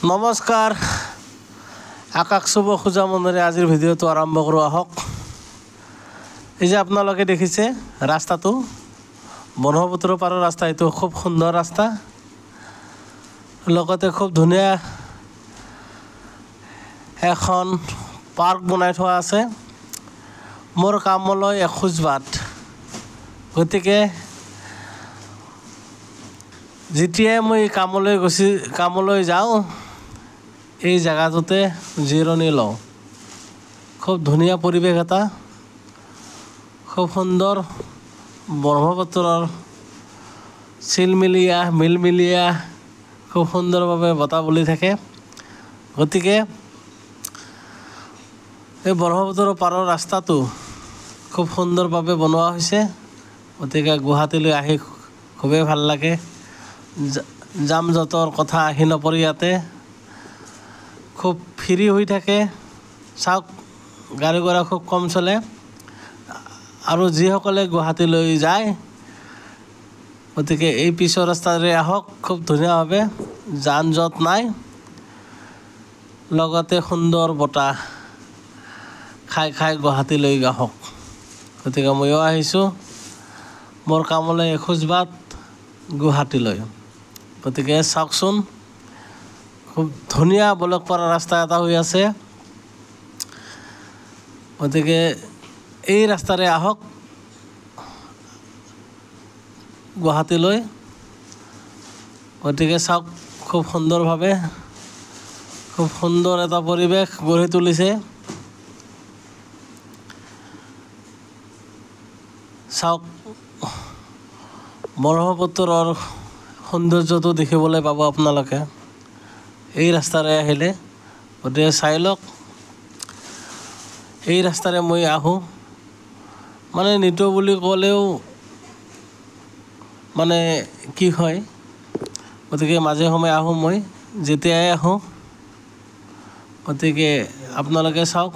নমস্কাৰ, আকাশ চুব খোজা মনেৰে আজিৰ ভিডিঅ'টো আৰম্ভ কৰোঁ আহক। এই যে আপোনালোকে দেখিছে ৰাস্তাটো, ব্ৰহ্মপুত্ৰৰ পাৰৰ ৰাস্তা, এইটো খুব সুন্দৰ ৰাস্তা, লগতে খুব ধুনীয়া এখন পাৰ্ক বনাই থোৱা আছে। মোৰ কামলৈ এখোজ বাট, গতিকে যেতিয়াই মই কামলৈ যাওঁ এই জেগাটোতে জিৰণি লওঁ। খুব ধুনীয়া পৰিৱেশ এটা, খুব সুন্দৰ ব্ৰহ্মপুত্ৰৰ চিলমিলীয়া মিলমিলীয়া খুব সুন্দৰভাৱে বতাহ বলি থাকে। গতিকে এই ব্ৰহ্মপুত্ৰৰ পাৰৰ ৰাস্তাটো খুব সুন্দৰভাৱে বনোৱা হৈছে। গতিকে গুৱাহাটীলৈ আহি খুবেই ভাল লাগে। যাম জঁটৰ কথা আহি নপৰে, ইয়াতে খুব ফ্ৰী হৈ থাকে। চাওক, গাড়ী ঘোঁৰা খুব কম চলে। আৰু যিসকলে গুৱাহাটীলৈ যায়, গতিকে এই পিছৰ ৰাস্তাৰে আহক, খুব ধুনীয়াভাৱে যান জঁট নাই, লগতে সুন্দৰ বতাহ খাই খাই গুৱাহাটীলৈ আহক। গতিকে ময়ো আহিছোঁ, মোৰ কামলৈ এখোজ বাট গুৱাহাটীলৈ। গতিকে চাওকচোন, খুব ধুনীয়া বলকপাৰা ৰাস্তা এটা হৈ আছে। গতিকে এই ৰাস্তাৰে আহক গুৱাহাটীলৈ। গতিকে চাওক, খুব সুন্দৰভাৱে খুব সুন্দৰ এটা পৰিৱেশ গঢ়ি তুলিছে। চাওক, ব্ৰহ্মপুত্ৰৰ সৌন্দৰ্যটো দেখিবলৈ পাব আপোনালোকে এই ৰাস্তাৰে আহিলে। গতিকে চাই লওক, এই ৰাস্তাৰে মই আহোঁ, মানে নিতৌ বুলি ক'লেও মানে কি হয়, গতিকে মাজে সময়ে আহোঁ মই, যেতিয়াই আহোঁ। গতিকে আপোনালোকে চাওক,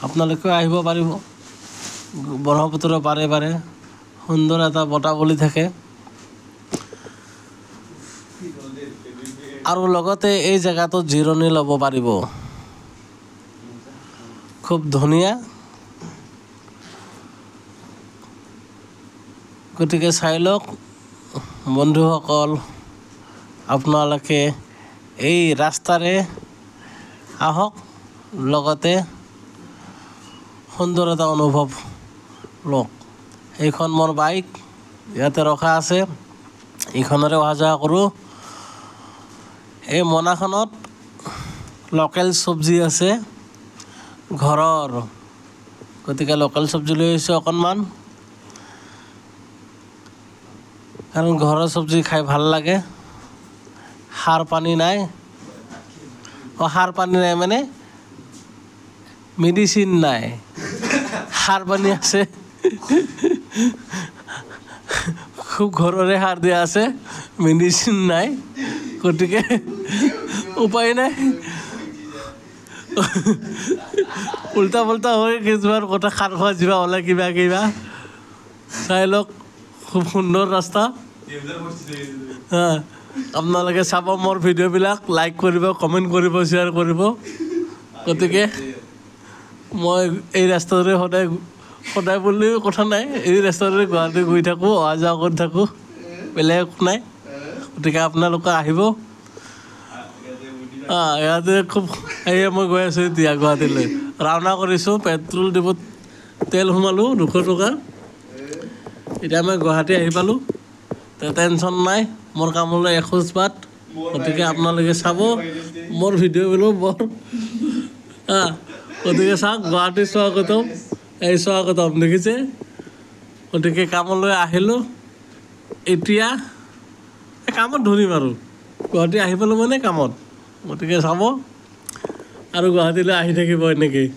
আপোনালোকেও আহিব পাৰিব। ব্ৰহ্মপুত্ৰৰ পাৰে পাৰে সুন্দৰ এটা বতাহ বলি থাকে। আৰু লগতে এই জেগাটোত জিৰণি ল'ব পাৰিব, খুব ধুনীয়া। গতিকে চাই লওক বন্ধুসকল, আপোনালোকে এই ৰাস্তাৰে আহক, লগতে সুন্দৰ এটা অনুভৱ লওক। এইখন মোৰ বাইক ইয়াতে ৰখা আছে, এইখনেৰে অহা যোৱা কৰোঁ। এই মোনাখনত লোকেল চব্জি আছে ঘৰৰ, গতিকে লোকেল চব্জি লৈ আহিছোঁ অকণমান, কাৰণ ঘৰৰ চব্জি খাই ভাল লাগে। সাৰ পানী নাই, সাৰ পানী নাই মানে মেডিচিন নাই, সাৰ পানী আছে, খুব ঘৰৰে সাৰ দিয়া আছে, মেডিচিন নাই, গতিকে উপায় নাই। উল্টা পুল্টা হৈ কিছুমান কথা খাৰ খোৱা যিবা হ'লে কিবা কিবা। চাই লওক, খুব সুন্দৰ ৰাস্তা। আপোনালোকে চাব মোৰ ভিডিঅ'বিলাক, লাইক কৰিব, কমেণ্ট কৰিব, শ্বেয়াৰ কৰিব। গতিকে মই এই ৰাস্তাটোৰে সদায় সদায় বুলিও কথা নাই, এই ৰাস্তাটোৰে গুৱাহাটী গৈ থাকোঁ, অহা যোৱা কৰি থাকোঁ, বেলেগ একো নাই। গতিকে আপোনালোকে আহিব। ইয়াতে খুব এই মই গৈ আছোঁ এতিয়া গুৱাহাটীলৈ, ৰাওনা কৰিছোঁ, পেট্ৰল ডিপুত তেল সোমালোঁ 200 টকা। এতিয়া মই গুৱাহাটী আহি পালোঁ, টেনশ্যন নাই, মোৰ কামলৈ এখোজ বাট। গতিকে আপোনালোকে চাব মোৰ ভিডিঅ'বিলাক বৰ। গতিকে চাওক, গুৱাহাটী স্বাগতম, এই স্বাগতম দেখিছে। গতিকে কামলৈ আহিলোঁ, এতিয়া কামত ধৰিম আৰু গুৱাহাটী আহি পালোঁ মানে কামত। গতিকে চাব আৰু গুৱাহাটীলৈ আহি থাকিব এনেকেই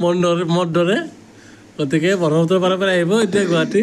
মোৰ দৰে। গতিকে ব্ৰহ্মপুত্ৰৰ পাৰে পাৰে আহিব এতিয়া গুৱাহাটী।